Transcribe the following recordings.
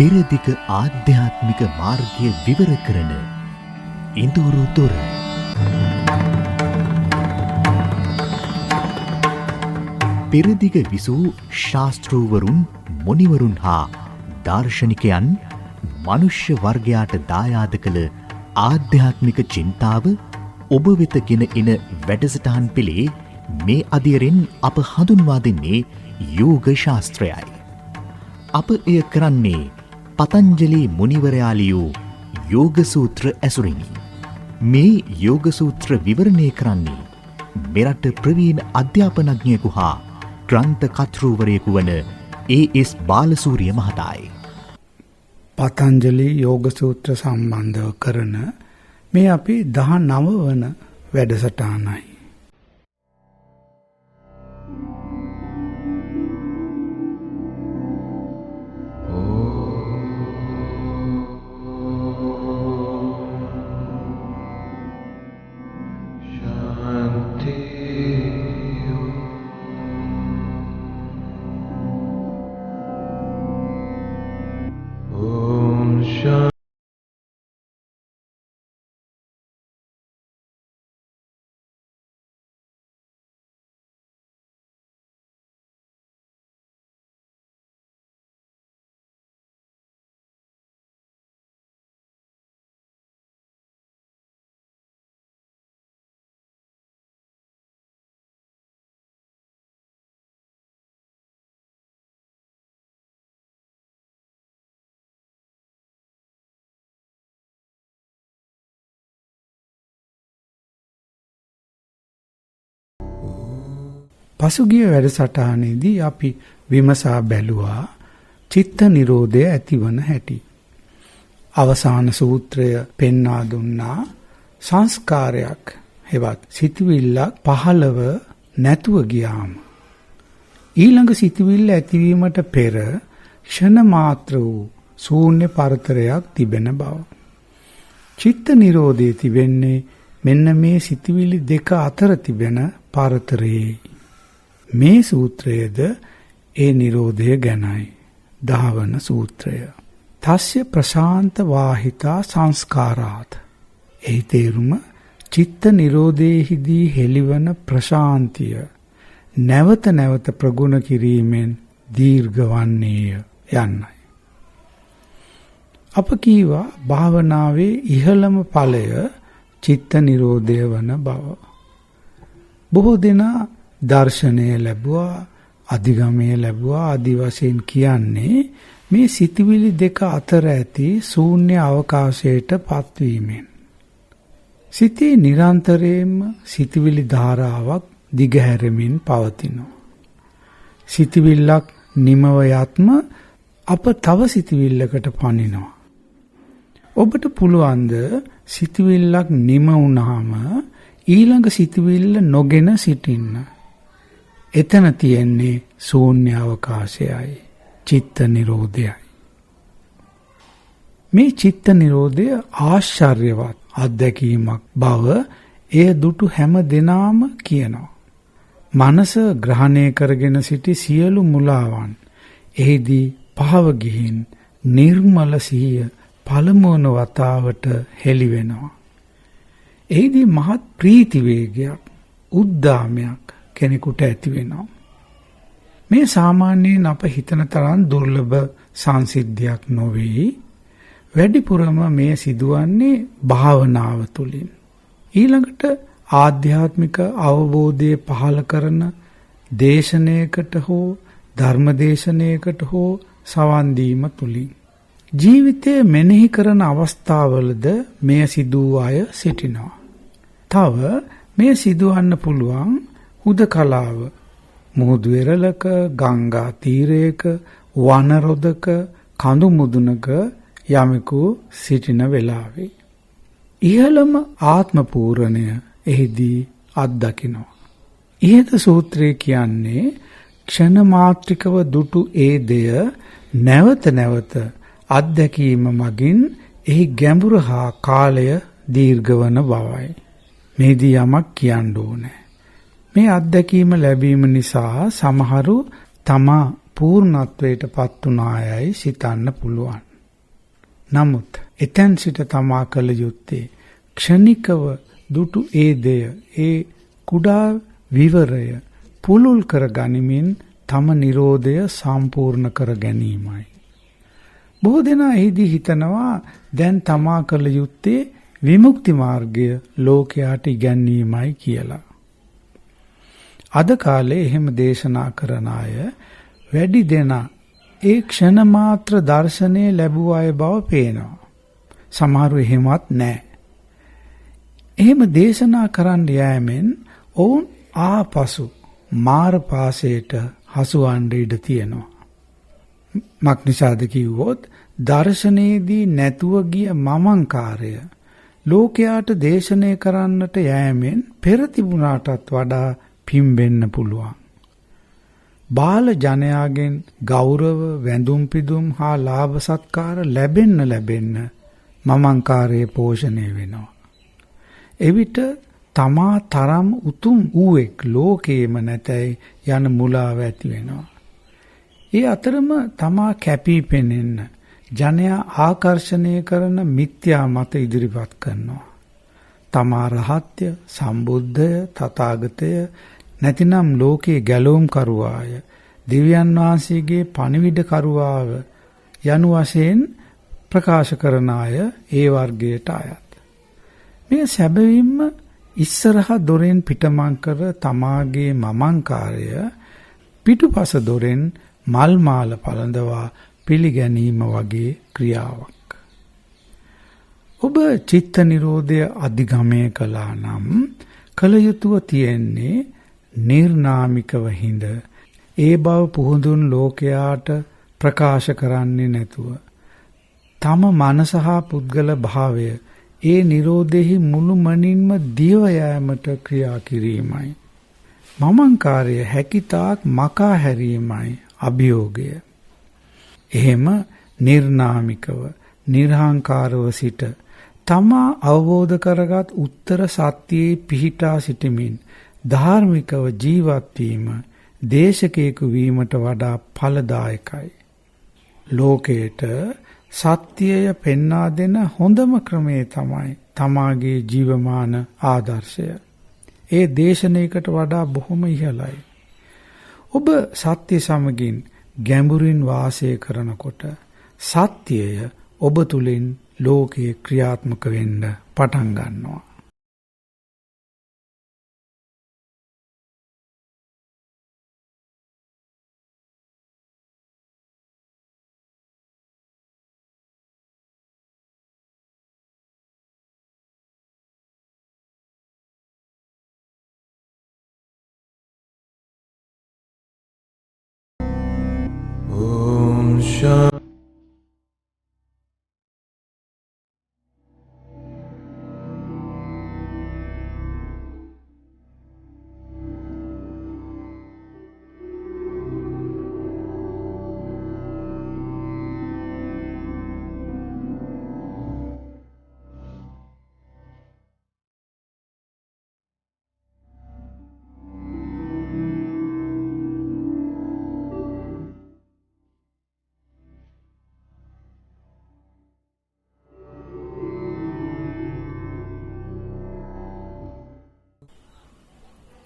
පෙරදිග ආධ්‍යාත්මික මාර්ගය විවර කරන ඉඳුරු දොර. පෙරදිග විසූ ශාස්තෘවරුන්, මුනිවරුන් හා දාර්ශනිකයන් මනුෂ්‍ය වර්ගයාට දායාද කළ ආධ්‍යාත්මික චින්තාව ඔබ වෙත ගෙන එන වැඩසටහන් පෙළේ මේ අදියරෙන් අප හඳුන්වා දෙන්නේ යෝග ශාස්ත්‍රයයි. අප එය කරන්නේ පතංජලි මුනිවරයා ලියූ යෝග සූත්‍ර ඇසුරිනි. මේ යෝග සූත්‍ර විවරණය කරන්නේ මෙරට ප්‍රවීණ අධ්‍යාපනඥයෙකු හා ග්‍රන්ථ කර්තෘවරයෙකු වන ඒ.එස්. බාලසූරිය මහතායි. පතංජලි යෝග සූත්‍ර සම්බන්ධව කරන මේ අපි 19 වන වැඩසටහනයි. පසුගිය වැඩසටහනේදී අපි විමසා බැලුවා චිත්ත නිරෝධය ඇතිවන හැටි. අවසාන සූත්‍රය පෙන්වා දුන්නා සංස්කාරයක් හෙවත් සිතුවිල්ලක් පහළව නැතුව ගියාම ඊළඟ සිතුවිල්ල ඇතිවීමට පෙර ක්ෂණ මාත්‍ර වූ ශූන්‍ය පරතරයක් තිබෙන බව. චිත්ත නිරෝධය තිබෙන්නේ මෙන්න මේ සිතුවිලි දෙක අතර තිබෙන පරතරයේ. මේ සූත්‍රයේද ඒ නිරෝධය ගැනයි. 10 වන සූත්‍රය. තස්ය ප්‍රශාන්ත වාහිතා සංස්කාරාත්. එහි තේරුම චිත්ත නිරෝධයේහිදී හෙළිවන ප්‍රශාන්තිය නැවත නැවත ප්‍රගුණ කිරීමෙන් දීර්ඝ වන්නේය යන්නයි. අප කීවා භාවනාවේ ඉහළම ඵලය චිත්ත නිරෝධය වන බව. බොහෝ දෙනා දර්ශනය ලැබුවා, අධිගමය ලැබුවා ආදි වශයෙන් කියන්නේ මේ සිතුවිලි දෙක අතර ඇති ශූන්‍ය අවකාශයට පත්වීමෙන්. සිතේ නිරන්තරයෙන්ම සිතුවිලි ධාරාවක් දිගහැරෙමින් පවතිනවා. සිතුවිල්ලක් නිමව යත්ම අප තව සිතුවිල්ලකට පනිනවා. ඔබට පුළුවන්ද සිතුවිල්ලක් නිම වුණාම ඊළඟ සිතුවිල්ල නොගෙන සිටින්න? එතන තියෙන්නේ ශූන්‍ය අවකාශයයි, චිත්ත නිරෝධයයි. මේ චිත්ත නිරෝධය ආශ්චර්යවත් අත්දැකීමක් බව එය දුටු හැම දෙනාම කියනවා. මනස ග්‍රහණය කරගෙන සිටි සියලු මුලාවන් එහිදී පහව ගිහින් නිර්මල සිහිය පළමුවන වතාවට හෙළි වෙනවා. එහිදී මහත් ප්‍රීති වේගයක්, උද්දාමයක් කෙනෙකුට ඇති වෙනවා. මේ සාමාන්‍යයෙන් අප හිතන තරම් දුර්ලභ සංසිද්ධියක් නොවේ. වැඩිපුරම මේ සිදුවන්නේ භාවනාව තුළින්. ඊළඟට ආධ්‍යාත්මික අවබෝධය පහළ කරන දේශනයකට හෝ ධර්මදේශනයකට හෝ සවන් දීම තුළින්. ජීවිතය මෙනෙහි කරන අවස්ථාවලද මෙය සිදු වූ අය සිටිනවා. තව මෙය සිදුවන්න පුළුවන් හුදකලාව මුහුදු වෙරළක, ගංගා තීරයක, වනරොදක, කඳු මුදුනක යමෙකු සිටින වෙලාවේ. ඉහළම ආත්ම පූර්ණය එහිදී අත්දකිනවා. ඉහත සූත්‍රය කියන්නේ ක්ෂණ මාත්‍රිකව දුටු ඒ දෙය නැවත නැවත අත්දැකීම මගින් එහි ගැඹුර හා කාලය දීර්ඝ වන බවයි. මේදී යමක් කියන්න ඕනේ. මේ අත්දැකීම ලැබීම නිසා සමහරු තමා පූර්ණත්වයට පත් වුණායයි සිතන්න පුළුවන්. නමුත් එතෙන් සිට තමා කළ යුත්තේ ක්ෂණිකව දුටු ඒ දෙය, ඒ කුඩා විවරය පුළුල් කර ගනිමින් තම නිරෝධය සම්පූර්ණ කර ගැනීමයි. බොහෝ දෙනා එහිදී හිතනවා දැන් තමා කළ යුත්තේ විමුක්ති මාර්ගය ලෝකයාට ඉගැන්වීමයි කියලා. අද කාලේ එහෙම දේශනා කරන අය වැඩි දෙනා ඒ ක්ෂණ මාත්‍ර දර්ශනය ලැබුව අය බව පේනවා. සමහරු එහෙමත් නෑ. එහෙම දේශනා කරන්න යෑමෙන් ඔවුන් ආපසු මාර පාසයට හසුවන්න ඉඩ තියෙනවා. මක් නිසාද කිව්වොත් දර්ශනයේදී නැතුව ගිය මමංකාරය ලෝකයාට දේශනය කරන්නට යෑමෙන් පෙර තිබුණාටත් වඩා පිම්බෙන්න පුළුවන්. බාල ජනයාගෙන් ගෞරව, වැඳුම් පිදුම් හා ලාභ සත්කාර ලැබෙන්න ලැබෙන්න මමංකාරයේ පෝෂණය වෙනවා. එවිට තමා තරම් උතුම් වූෙක් ලෝකේම නැතැයි යන මුලාව ඇති වෙනවා. ඒ අතරම තමා කැපී පෙනෙන්න ජනයා ආකර්ෂණය කරන මිත්‍යා මත ඉදිරිපත් කරනවා. තමා රහත්ය, සම්බුද්ධය, තථාගතය නැතිනම් ලෝකයේ ගැලවුම් කරුවාය, දෙවියන් වහන්සේගේ පණිවිඩ කරුවාව යනු වශයෙන් ප්‍රකාශ කරන අය ඒ වර්ගයට අයත්. මේ සැබවින්ම ඉස්සරහ දොරෙන් පිටමං කර තමාගේ මමංකාරය පිටුපස දොරෙන් මල් මාල පළඳවා පිළිගැනීම වගේ ක්‍රියාවක්. ඔබ චිත්ත නිරෝධය අධිගමය කළා නම් කළ යුතුව තියෙන්නේ නිර්නාමිකව හිඳ ඒ බව පුහුදුන් ලෝකයාට ප්‍රකාශ කරන්නේ නැතුව තම මනස හා පුද්ගල භාවය ඒ නිරෝධෙහි මුළුමනින්ම දියව යෑමට ක්‍රියා කිරීමයි. මමංකාරය හැකිතාක් මකා හැරීමයි අභියෝගය. එහෙම නිර්නාමිකව නිර්හංකාරව සිට තමා අවබෝධ කරගත් උත්තර සත්‍යයේ පිහිටා සිටමින් ධාර්මිකව ජීවත් වීම දේශකයෙකු වීමට වඩා ඵලදායකයි. ලෝකයට සත්‍යය පෙන්වා දෙන හොඳම ක්‍රමය තමයි තමාගේ ජීවමාන ආදර්ශය. ඒ දේශනයකට වඩා බොහොම ඉහළයි. ඔබ සත්‍ය සමගින් ගැඹුරින් වාසය කරනකොට සත්‍යය ඔබ තුලින් ලෝකයේ ක්‍රියාත්මක වෙන්න පටන් ගන්නවා.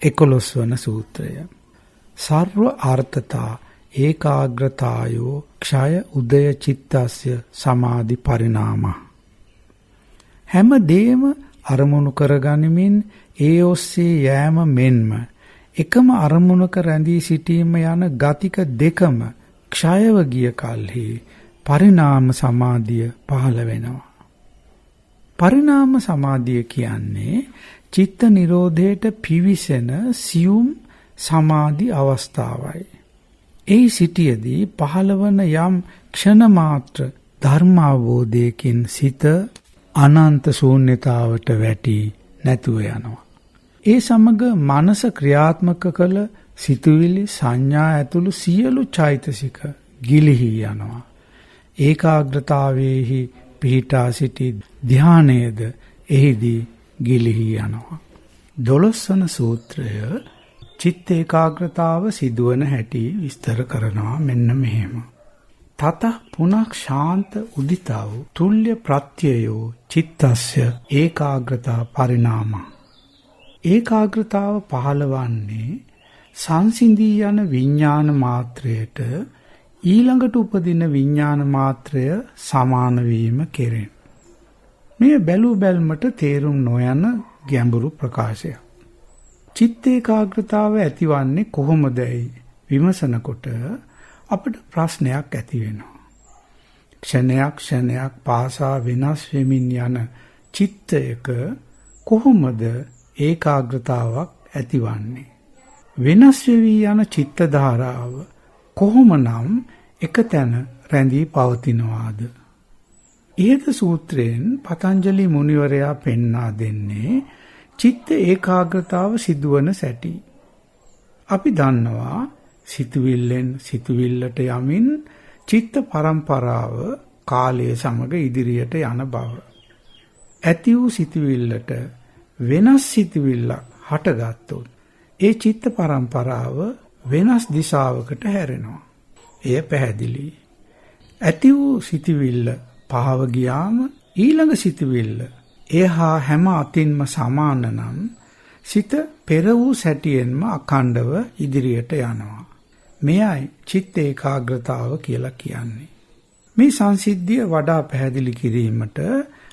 එකොළොස්වන සූත්‍රය. සර්ව අර්ථතා ඒකාග්‍රතායෝ ක්ෂය උදය චිත්තස්ය සමාධි පරිණාම. හැම දෙයක්ම අරමුණු කරගනිමින් ඒ ඔස්සේ යෑම මෙන්ම එකම අරමුණක රැඳී සිටීම යන ගතික දෙකම ක්ෂයව ගිය කල්හි පරිණාම සමාධිය පහළ වෙනවා. පරිණාම සමාධිය කියන්නේ චිත්ත නිරෝධයට පිවිසෙන සියුම් සමාධි අවස්ථාවයි. ඒ සිටියේදී පහළවන යම් ක්ෂණ මාත්‍ර ධර්මාවබෝධයකින් සිත අනන්ත ශූන්‍යතාවට වැටි නැතුව යනවා. ඒ සමග මනස ක්‍රියාත්මක කළ සිතුවිලි සංඥා ඇතුළු සියලු චෛතසික ගිලිහි යනවා. ඒකාග්‍රතාවයේහි පිහිටා සිටි ධානයද එහිදී ගිලිහි යනවා. 12 වන සූත්‍රය චිත්ත ඒකාග්‍රතාව සිදුවන හැටි විස්තර කරනවා මෙන්න මෙහෙම. තත පුනක් ශාන්ත උදිතව තුල්‍ය ප්‍රත්‍යයෝ චිත්තස්ය ඒකාග්‍රතා පරිණාම. ඒකාග්‍රතාව පහළවන්නේ සංසිඳී යන විඥාන මාත්‍රයට ඊළඟට උපදින විඥාන මාත්‍රය සමාන වීම කෙරෙන. මෙය බැලූ බැල්මට තේරුම් නොයන ගැඹුරු ප්‍රකාශයක්. චිත්ත ඒකාග්‍රතාව ඇතිවන්නේ කොහොමදයි විමසනකොට අපිට ප්‍රශ්නයක් ඇති වෙනවා. ක්ෂණයක් ක්ෂණයක් පාසා වෙනස් වෙමින් යන චිත්තයක කොහොමද ඒකාග්‍රතාවක් ඇතිවන්නේ? වෙනස් වෙවි යන චිත්ත ධාරාව කොහොමනම් එකතැන රැඳී පවතිනවාද? ඉහත සූත්‍රයෙන් පතංජලි මුනිවරයා පෙන්වා දෙන්නේ චිත්ත ඒකාග්‍රතාව සිදුවන සැටි. අපි දන්නවා සිතුවිල්ලෙන් සිතුවිල්ලට යමින් චිත්ත පරම්පරාව කාලය සමග ඉදිරියට යන බව. ඇති වූ සිතුවිල්ලට වෙනස් සිතුවිල්ලක් හටගත්තොත් ඒ චිත්ත පරම්පරාව වෙනස් දිශාවකට හැරෙනවා. එය පැහැදිලි. ඇති වූ සිතුවිල්ල පහව ගියාම ඊළඟ සිතුවිල්ල එය හා හැම අතින්ම සමාන නම් සිත පෙර වූ සැටියෙන්ම අඛණ්ඩව ඉදිරියට යනවා. මෙයයි චිත්ත ඒකාග්‍රතාව කියලා කියන්නේ. මේ සංසිද්ධිය වඩා පැහැදිලි කිරීමට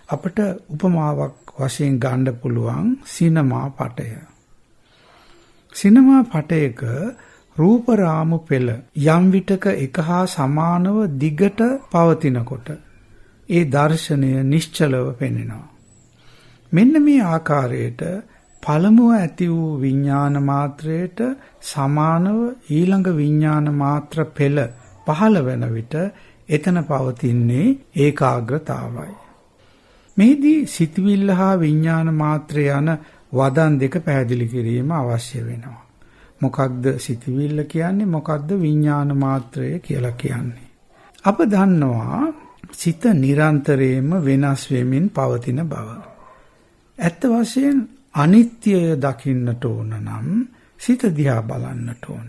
අපට උපමාවක් වශයෙන් ගන්න පුළුවන් සිනමා පටය. සිනමා පටයක රූප රාමු පෙළ යම් විටක එක හා සමානව දිගට පවතිනකොට ඒ දර්ශනය නිශ්චලව පෙනෙනවා. මෙන්න මේ ආකාරයට පළමුව ඇති වූ විඥාන මාත්‍රයට සමානව ඊළඟ විඥාන මාත්‍ර පෙළ පහළ වෙන විට එතන පවතින්නේ ඒකාග්‍රතාවයි. මෙහිදී සිතවිල්ල හා විඥාන මාත්‍රය යන වදන් දෙක පැහැදිලි කිරීම අවශ්‍ය වෙනවා. මොකක්ද සිතවිල්ල කියන්නේ, මොකක්ද විඥාන මාත්‍රය කියලා කියන්නේ? අප දන්නවා සිත නිරන්තරයෙන්ම වෙනස් වෙමින් පවතින බව. ඇත්ත වශයෙන් අනිත්‍යය දකින්නට ඕන නම් සිත දිහා බලන්නට ඕන.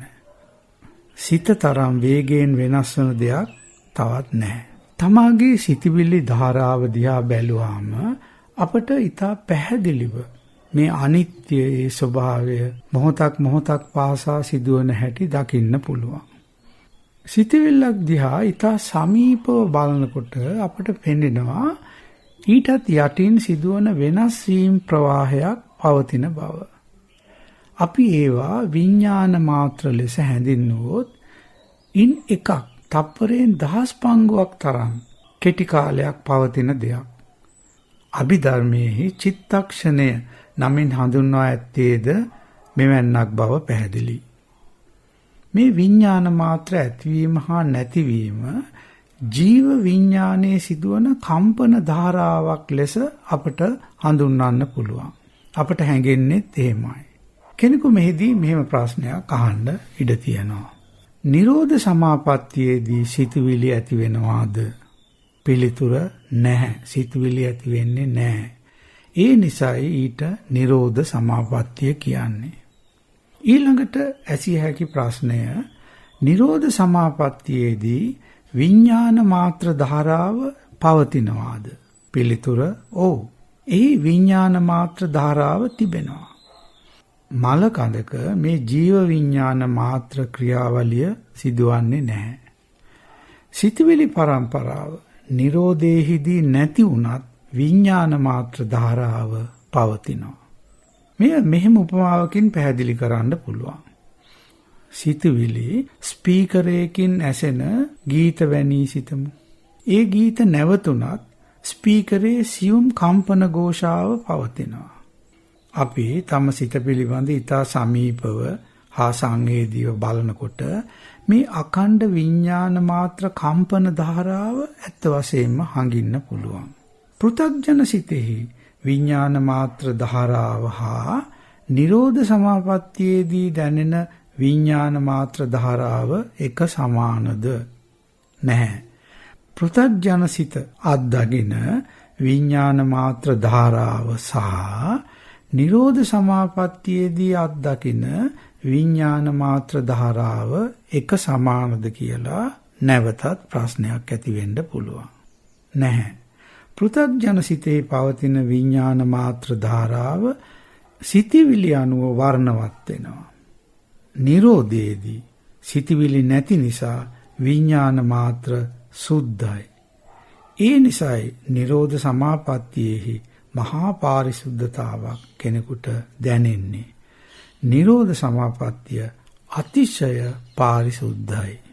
සිත තරම් වේගයෙන් වෙනස් වන දෙයක් තවත් නැහැ. තමාගේ සිතවිලි ධාරාව දිහා බැලුවාම අපට ඉතා පැහැදිලිව මේ අනිත්‍යයේ ස්වභාවය මොහොතක් මොහොතක් පාසා සිදුවන හැටි දකින්න පුළුවන්. සිතවිල්ලක් දිහා ඉතා සමීපව බලනකොට අපට පෙනෙනවා ඊටත් යටින් සිදුවන වෙනස් වීම් ප්‍රවාහයක් පවතින බව. අපි ඒවා විඥාන මාත්‍ර ලෙස හැඳින්වුවොත් ඉන් එකක් තප්පරයෙන් දහස් පංගුවක් තරම් කෙටි කාලයක් පවතින දෙයක්. අභිධර්මයේහි චිත්තක්ෂණය නමින් හඳුන්වා ඇත්තේද මෙවැන්නක් බව පැහැදිලි. මේ විඥාන මාත්‍ර ඇතිවීම හා නැතිවීම ජීව විඥානයේ සිදුවන කම්පන ධාරාවක් ලෙස අපට හඳුන්වන්න පුළුවන්. අපට හැඟෙන්නේත් එහෙමයි. කෙනෙකු මෙහිදී මෙහෙම ප්‍රශ්නයක් අහන්න ඉඩ තියෙනවා. නිරෝධ සමාපත්තියේදී සිතුවිලි ඇති වෙනවාද? පිළිතුර නැහැ. සිතුවිලි ඇති වෙන්නේ නැහැ. ඒ නිසායි ඊට නිරෝධ සමාපත්තිය කියන්නේ. ඊළඟට ඇසිය හැකි ප්‍රශ්නය, නිරෝධ සමාපත්තියේදී විඥාන මාත්‍ර ධාරාව පවතිනවාද? පිළිතුර ඔව්. එහි විඥාන මාත්‍ර ධාරාව තිබෙනවා. මල කඳක මේ ජීව විඥාන මාත්‍ර ක්‍රියාවලිය සිදුවන්නේ නැහැ. සිතවිලි පරම්පරාව නිරෝධයේදී නැති වුණත් විඥාන මාත්‍ර ධාරාව පවතිනවා. මෙය මෙහෙම උපමාවකින් පැහැදිලි කරන්න පුළුවන්. සිතවිලි ස්පීකරයකින් ඇසෙන ගීත වැනී සිතමු. ඒ ගීත නැවතුණත් ස්පීකරයේ සියුම් කම්පන ഘോഷාව පවතිනවා. අපි තම සිත පිළිබඳ ඉතා සමීපව හා සංවේදීව බලනකොට මේ අඛණ්ඩ විඥාන මාත්‍ර කම්පන ධාරාව ඇත්ත වශයෙන්ම හඟින්න පුළුවන්. පෘථග්ජන සිතෙහි විඥාන මාත්‍ර ධාරාව හා නිරෝධ සමාපත්තියේදී දැනෙන විඥාන මාත්‍ර ධාරාව එක සමානද? නැහැ. පෘථග්ජන සිත අත්දකින විඥාන මාත්‍ර ධාරාව සහ නිරෝධ සමාපත්තියේදී අත්දකින විඥාන මාත්‍ර ධාරාව එක සමානද කියලා නැවතත් ප්‍රශ්නයක් ඇති වෙන්න පුළුවන්. නැහැ. පෘථග්ජන සිතේ පවතින විඥාන මාත්‍ර ධාරාව සිතිවිලි අනුව වර්ණවත් වෙනවා. නිරෝධයේදී සිතිවිලි නැති නිසා විඥාන මාත්‍ර සුද්ධයි. ඒ නිසායි නිරෝධ සමාපත්තියේහි මහා පාරිශුද්ධතාවක් කෙනෙකුට දැනෙන්නේ. නිරෝධ සමාපත්තිය අතිශය පාරිශුද්ධයි.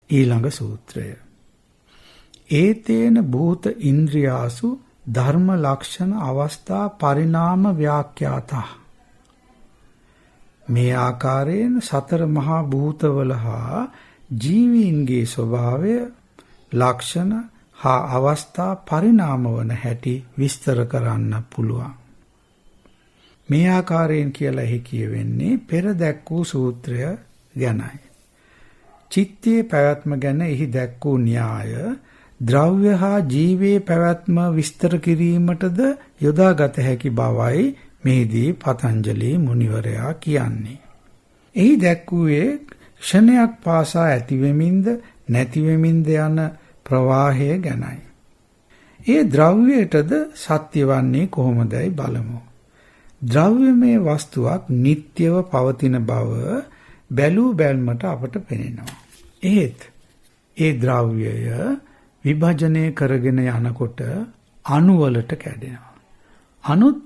ඊළඟ සූත්‍රය. ඒතේන භූත ඉන්ද්‍රියාසු ධර්ම ලක්ෂණ අවස්ථා පරිණාම ව්‍යාඛ්‍යාතා. මේ ආකාරයෙන් සතර මහා භූතවල හා ජීවීන්ගේ ස්වභාවය, ලක්ෂණ හා අවස්ථා පරිණාම වන හැටි විස්තර කරන්න පුළුවන්. මේ ආකාරයෙන් කියලා එහි කියවෙන්නේ පෙර දැක් වූ සූත්‍රය ගැනයි. චිත්තයේ පැවැත්ම ගැන එහි දැක් වූ න්‍යාය ද්‍රව්‍ය හා ජීවයේ පැවැත්ම විස්තර කිරීමටද යොදාගත හැකි බවයි මෙහිදී පතංජලි මුනිවරයා කියන්නේ. එහි දැක්වුවේ ක්ෂණයක් පාසා ඇතිවෙමින්ද නැතිවෙමින්ද යන ප්‍රවාහය ගැනයි. ඒ ද්‍රව්‍යයටද සත්‍ය වන්නේ කොහොමදයි බලමු. ද්‍රව්‍යමය වස්තුවක් නිට්ටයව පවතින බව බැලූ බැල්මට අපට පෙනෙනවා. එහෙත් ඒ ද්‍රව්‍යය විභජනය කරගෙන යනකොට අණු වලට කැඩෙනවා. අණුත්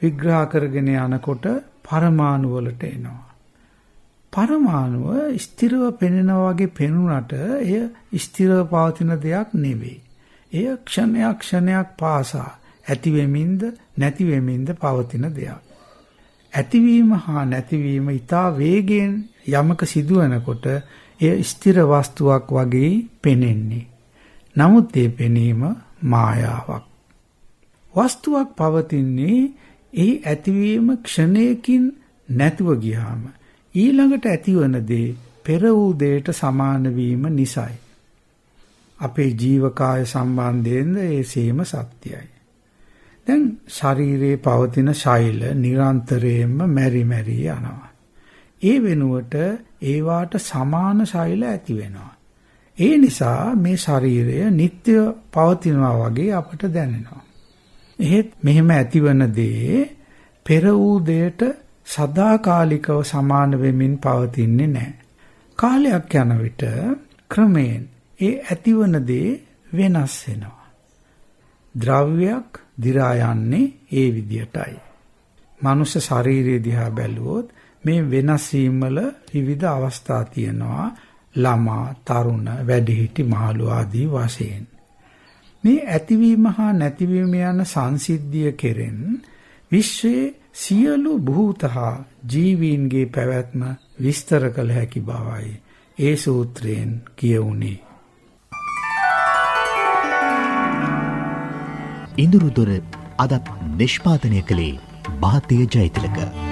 විග්‍රහ කරගෙන යනකොට පරමාණු වලට එනවා. පරමාණුව ස්ථිරව පෙනෙනා වගේ පෙනුනට එය ස්ථිරව පවතින දෙයක් නෙවෙයි. එය ක්ෂණයක් ක්ෂණයක් පාසා ඇති වෙමින්ද නැති වෙමින්ද පවතින දෙයක්. ඇතිවීම හා නැතිවීම ඉතා වේගයෙන් යමක සිදුවනකොට එය ස්ථිර වස්තුවක් වගේ පෙනෙන්නේ. නමුත් ඒ පෙනීම මායාවක්. වස්තුවක් පවතින්නේ එහි ඇතිවීම ක්ෂණයකින් නැතුව ගියාම ඊළඟට ඇතිවන දේ පෙර වූ දෙයට සමාන වීම නිසයි. අපේ ජීවකාය සම්බන්ධයෙන්ද ඒ සේම සත්‍යයි. දැන් ශරීරයේ පවතින ශෛල නිරන්තරයෙන්ම මෙරි මෙරි යනවා. ඒ වෙනුවට ඒවාට සමාන ශෛල ඇති වෙනවා. ඒ නිසා මේ ශරීරය නිත්‍ය පවතිනවා වගේ අපට දැනෙනවා. එහෙත් මෙහෙම ඇතිවන දේ පෙර වූ දෙයට සදාකාලිකව සමාන වෙමින් පවතින්නේ නැහැ. කාලයක් යන විට ක්‍රමයෙන් ඒ ඇතිවන දේ වෙනස් වෙනවා. ද්‍රව්‍යයක් දි รา යන්නේ ඒ විදියටයි. මනුෂ්‍ය ශරීරය දිහා බැලුවොත් මේ වෙනස් වීම වල විවිධ අවස්ථා තියෙනවා. ළමා, තරුණ, වැඩිහිටි, මහලු ආදී වශයෙන්. මේ ඇතිවීම හා නැතිවීම යන සංසිද්ධිය කෙරෙන් විශ්වයේ සියලු භූත හා ජීවීන්ගේ පැවැත්ම විස්තර කළ හැකි බවයි ඒ සූත්‍රයෙන් කියවුනේ. ඉඳුරුදොර අදත් නිෂ්පාදනය කළේ භාතිය ජයතිලක.